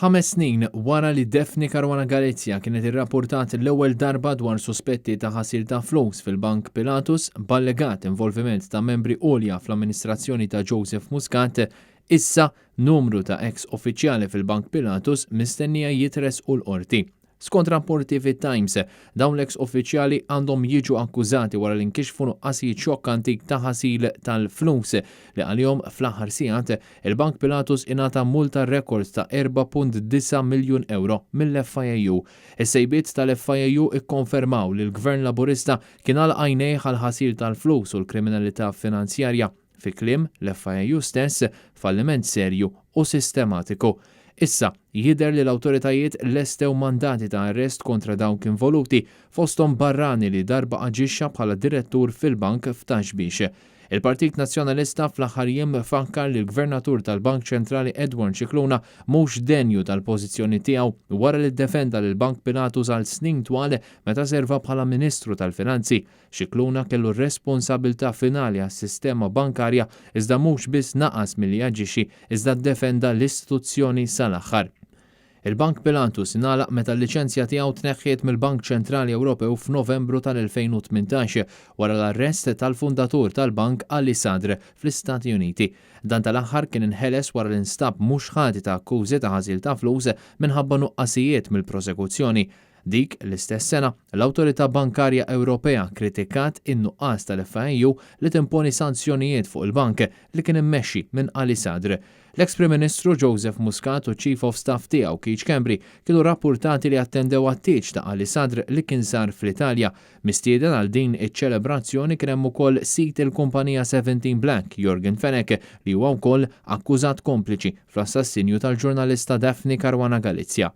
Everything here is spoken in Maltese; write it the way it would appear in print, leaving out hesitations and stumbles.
5 snin wara li Daphne Caruana Galizia kienet irrapportat l-ewwel darba dwar suspetti ta' ħasil ta' flus fil-Bank Pilatus b'allegat involviment ta' membri għolja fl-amministrazzjoni ta' Joseph Muscat, issa numru ta' ex uffiċjali fil-Bank Pilatus mistennija jitressqu l-qorti. Skont rapporti fit-Times, dawn l-ex uffiċjali għandhom jiġu akkużati wara li nkixfu nuqqasijiet xokkanti ta' ħasil tal-flus li għalihom fl-aħħar sigħat il-Bank Pilatus ingħata multa rekord ta' 4.9 miljun euro mill-FIAU. Is-sejbiet tal-FIAU ikkonfermaw li l-Gvern Laburista kien għalaq għajnejh għal ħasil tal-flus u l-kriminalità finanzjarja. Fi kliem l-FIAU stess, falliment serju u sistematiku. Issa, jidher li l-awtoritajiet lestew mandati ta' arrest kontra dawk involuti, fosthom barrani li darba aġixxa bħala direttur fil-bank f'Ta' Xbiex. Il-Partit Nazzjonalista fl-aħħar jiem fakkar li l-Gvernatur tal-Bank Ċentrali Edward Scicluna mhux denju tal-pożizzjoni tiegħu wara li ddefenda lil Bank Pilatus għal snin twal meta serva bħala Ministru tal-Finanzi. Scicluna kellu responsabilità finali għas-sistema bankarja, iżda mhux biss naqas milli jaġixxi iżda ddefenda l-istituzzjoni sal-aħħar. Il-Bank Pilatus ingħalaq meta l-liċenzja tiegħu tneħħiet mill-Bank Ċentrali Ewropew f'Novembru tal-2018 wara l-arrest tal-fundatur tal-bank Ali Sadr fl-Istati Uniti. Dan tal-aħħar kien inħeles wara li nstab mhux ħati ta' akkużi ta' ħasil ta' flus minħabba nuqqasijiet mill-prosekuzzjoni. Dik l-istess sena, l-Awtorità Bankarja Ewropea kritikat in-nuqqas tal-FIAU li timponi sanzjonijiet fuq il-bank li kien immexxi minn Ali Sadr. L-ex Prim Ministru Joseph Muscat u Chief of Staff tiegħu Keith Schembri kienu rapportati li attendew għat-tieġ ta' Ali Sadr li kien sar fl-Italja. Mistieden għal din iċ-ċelebrazzjoni kien hemm ukoll sid il-kumpanija 17 Black, Yorgen Fenech, li huwa wkoll akkużat kompliċi fl-assassinju tal-ġurnalista Daphne Caruana Galizia.